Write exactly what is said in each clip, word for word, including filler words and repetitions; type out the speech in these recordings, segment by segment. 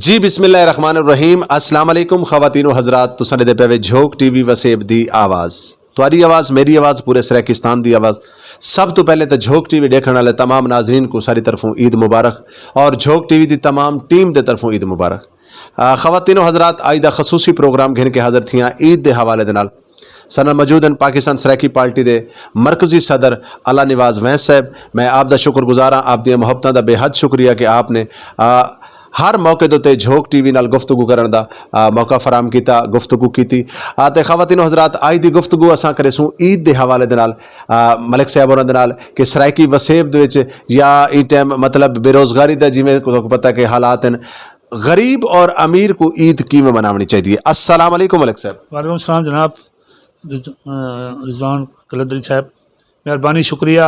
جی، بسم اللہ الرحمن الرحیم۔ السلام علیکم خواتین و حضرات، تساں ݙیہدے پئے وے جھوک ٹی وی وسیب دی آواز۔ تہاݙی آواز، میݙی آواز، پورے سرائیکستان دی آواز۔ سب توں پہلے تاں جھوک ٹی وی ݙیکھݨ والے تمام ناظرین کوں ساݙی طرفوں عید مبارک، اور جھوک ٹی وی دی تمام ٹیم دے طرفوں عید مبارک۔ آ، خواتین و حضرات، اڄ دا خصوصی پروگرام گھن کے حاضر تھیاں عید دے حوالے دے نال۔ ساݙے نال موجود ہن پاکستان سرائیکی پارٹی دے مرکزی صدر اللہ نواز وینس صاحب۔ میں آپ دا شکر گزار ہاں، آپ دیاں محبتاں دا بے حد شکریہ کہ آپ نے، آ، ہر موقع دے اتے جھوک ٹی وی نال گفتگو کرݨ دا، آ، موقع فراہم کیتا، گفتگو کیتی۔ آ، تے خواتین و حضرات، اڄ دی گفتگو اساں کریسوں عید دے حوالے دے نال، آ، ملک صاحب ہوراں دے نال کہ سرائیکی وسیب دے وچ یا ایں ٹائم مطلب بے روزگاری دا جیویں تہاکوں پتہ کہ حالات ہن، غریب اور امیر کوں عید کیویں مناوݨی چاہیدی ہے۔ السلام علیکم ملک صاحب۔ وعلیکم السلام جناب۔ رض-، آ، رضوان قلندری صاحب، مہربانی، شکریہ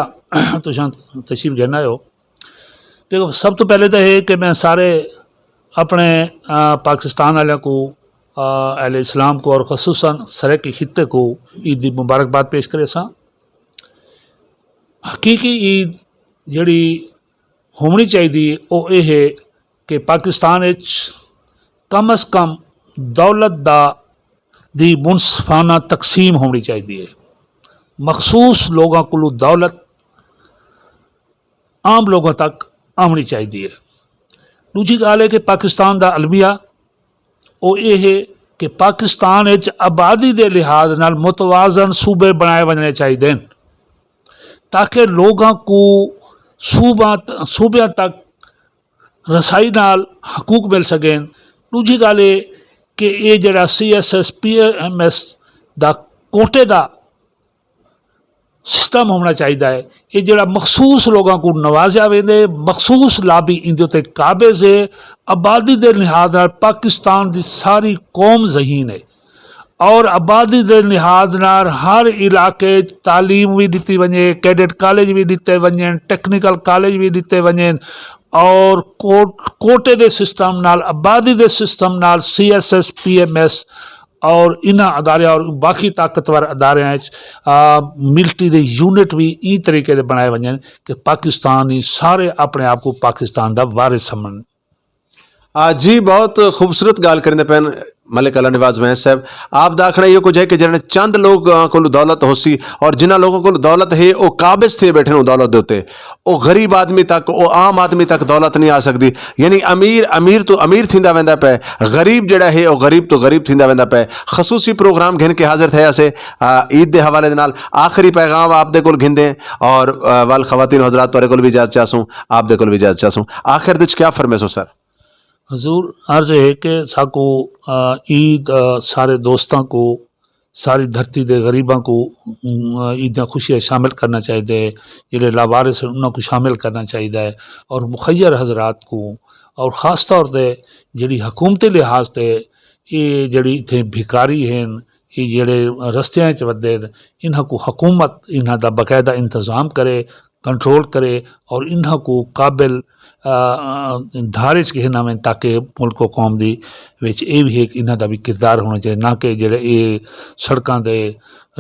تساں تشریف گھن آئے ہو۔ دیکھو، سب توں پہلے تاں ہے کہ میں سارے اپݨے، آ، پاکستان والوں کو، آ، اہل اسلام کو اور خصوصاً سرائیکی خطے کو عید دی مبارکباد پیش کریساں۔ حقیقی عید جڑی ہووݨی چاہیدی ہے، او اے ہے کہ پاکستان اچ کم از کم دولت دا، دی منصفانہ تقسیم ہووݨی چاہیدی ہے۔ مخصوص لوگاں کولوں دولت عام لوگاں تک آوݨی چاہیدی ہے۔ ݙوجھی ڳالھ ہے کہ پاکستان دا المیہ او اے ہے کہ پاکستان اچ آبادی دے لحاظ نال متوازن صوبے بݨائے ونڄݨے چاہیدے ہن، تاکہ لوگاں کوں صوباں، صوبیاں تک رسائی نال حقوق مل سڳن۔ ݙوجھی ڳالھ اے کہ اے جڑا C S S P M S دا کوٹے دا سسٹم ہووݨا چاہیدا ہے۔ اے جڑا مخصوص لوگاں کوں نوازیا ویندے، مخصوص لابی ایندے اتے قابض ہے۔ آبادی دے لحاظ نال پاکستان دی ساری قوم ذہین ہے، اور آبادی دے لحاظ نال ہر علاقے اچ تعلیم وی ݙتی ونڄے، کیڈٹ کالج وی ݙتے ونڄن، ٹیکنیکل کالج وی ݙتے ونڄن، اور کوٹ-، کوٹے دے سسٹم نال، آبادی دے سسٹم نال C S S, P M S اور انہاں ادارے اور باقی طاقتور اداریاں اچ، آ، ملٹری دے یونٹ وی ایں طریقے دے بݨائے ونڄن کہ پاکستانی سارے اپݨے آپ کوں پاکستان دا وارث سمجھن۔ آ، جی، بہت خوبصورت ڳالھ کریندے پئن ملک اللہ نواز وینس صاحب۔ آپ دا آکھݨا ایہو کجھ ہے کہ جڑے چند لوگاں کول دولت ہوسی اور جنہاں لوگوں کول دولت ہے، او قابض تھئے ٻیٹھے ہن دولت دے اتے۔ او غریب آدمی تک، او عام آدمی تک دولت نہیں آ سڳدی۔ یعنی امیر، امیر توں امیر تھیندا ویندا پئے، غریب جڑا ہے، او غریب توں غریب تھیندا ویندا پئے۔ خصوصی پروگرام گھن کے حاضر تھئے ہاسے، آ، عید دے حوالے دے نال۔ آخری پیغام آپ دے کول گھندے اور، آ، ول خواتین حضرات تہاݙے کول وی اجازت چاہسوں، آپ دے کول وی اجازت چاہسوں۔ آخر دے وچ کیا فرمیسو سر؟ حضور، عرض ہے کہ ساکوں، آ، عید، آ، سارے دوستاں کو، ساری دھرتی دے غریباں کو، ام، عید دیاں خوشیاں شامل کرنا چاہیدے، جڑے لاوارث ہیں انہاں کو شامل کرنا چاہیدا ہے، اور مخیر حضرات کو، اور خاص طور تے جڑی حکومتی لحاظ تے اے جڑی اتھے بھکاری ہیں، اے جڑے رستیاں وچ ودے ہیں، انہاں کو حکومت انہاں دا باقاعدہ انتظام کرے، کنٹرول کرے اور انہاں کو قابل، آ، آ، دھار اچ گھن آویں تاکہ ملک و قوم دی وچ اے وی ہے کہ انہاں دا وی کردار ہونا چاہیے، نہ کہ جڑے اے سڑکاں دے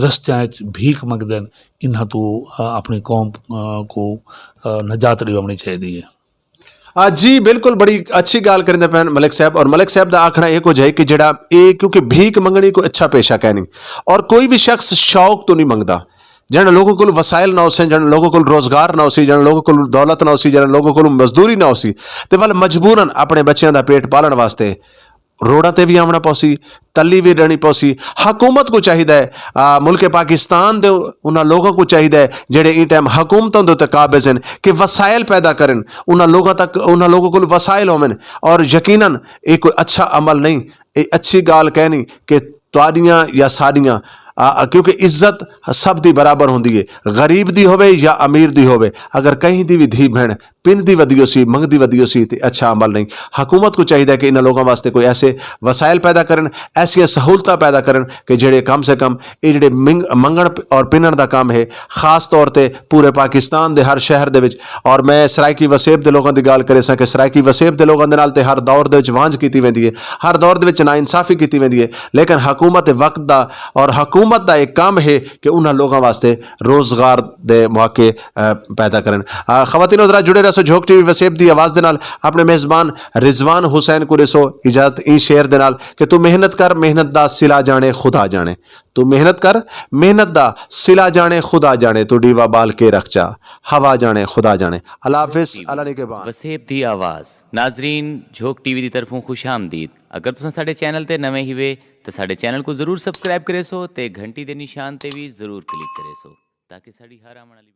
رستیاں اچ بھیک منگدن، انہاں تو، آ، اپنی قوم، آ، کو، آ، نجات ݙیوݨی چاہیدی ہے۔ آ، جی، بالکل، بڑی اچھی ڳالھ کریندے پئن ملک صاحب۔ اور ملک صاحب دا آکھݨا اے کجھ ہے کہ جڑا اے، کیونکہ بھیک منگݨی کوئی اچھا پیشہ کائنی، اور کوئی بھی شخص شوق تو نہیں منگدا۔ جن لوگوں کول وسائل نہ ہوسن، جن لوگوں کول روزگار نہ ہوسی، جن لوگوں کول دولت نہ ہوسی، جن لوگوں کول مزدوری نہ ہوسی، تے ول مجبوراً اپݨے بچیاں دا پیٹ پالݨ واسطے روڈاں تے وی آوݨا پوسی، تلی وی ݙیݨی پوسی۔ حکومت کو چاہیدا ہے، آ، ملک پاکستان دے انہاں لوگوں کو چاہیدا ہے جڑے ایں ٹائم حکومتاں دے اتے قابض ہیں کہ وسائل پیدا کرن، انہاں لوگوں تک، انہاں لوگوں کول وسائل ہوون، اور یقیناً اے کوئی اچھا عمل نہیں، اے اچھی ڳالھ کائنی کہ تہاݙیاں یا ساݙیاں، آ، آ، کیونکہ عزت سب دی برابر ہوندی ہے، غریب دی ہووے یا امیر دی ہووے، اگر کہیں دی وی دھی بھیݨ پندی ودی ہوسی، منگدی ودی ہوسی تے اچھا عمل نہیں۔ حکومت کو چاہیدا ہے کہ انہاں لوگاں واسطے کوئی ایسے وسائل پیدا کرن، ایسیاں سہولتاں پیدا کرن کہ جڑے کم سے کم اے جڑے منگ-، منگݨ پ-، اور پنݨ دا کم ہے، خاص طور تے پورے پاکستان دے ہر شہر دے وچ، اور میں سرائیکی وسیب دے لوگاں دی ڳالھ کریساں کہ سرائیکی وسیب دے لوگاں دے نال تے ہر دور دے وچ وانجھ کیتی ویندی ہے، ہر دور دے وچ ناانصافی کیتی ویندی ہے، لیکن حکومت وقت دا اور حکومت دا ایک کم ہے کہ انہاں لوگاں واسطے روزگار دے مواقع، آ، پیدا کرن۔ آ، خواتین و حضرات، جڑے رہو سو جھوک ٹی وی وسیب دی آواز دے نال اپݨے میزبان رضوان حسین کوں ݙیسو اجازت ایں شعر دے نال کہ توں محنت کر، محنت دا صلہ ڄاݨے خدا ڄاݨے۔ توں محنت کر، محنت دا صلہ ڄاݨے خدا ڄاݨے۔ توں ݙیوا ٻال کے رکھ چا، ہوا ڄاݨے خدا ڄاݨے۔ اللہ حافظ، اللہ نگہبان۔ وسیب دی آواز۔ ناظرین، جھوک ٹی وی دی طرفوں خوش آمدید۔ اگر تساں ساݙے چینل تے نویں ہیوے تاں ساݙے چینل کوں ضرور سبسکرائب کریسو تے گھنٹی دے نشان تے وی ضرور کلک کریسو تاکہ ساݙی ہر آوݨ والی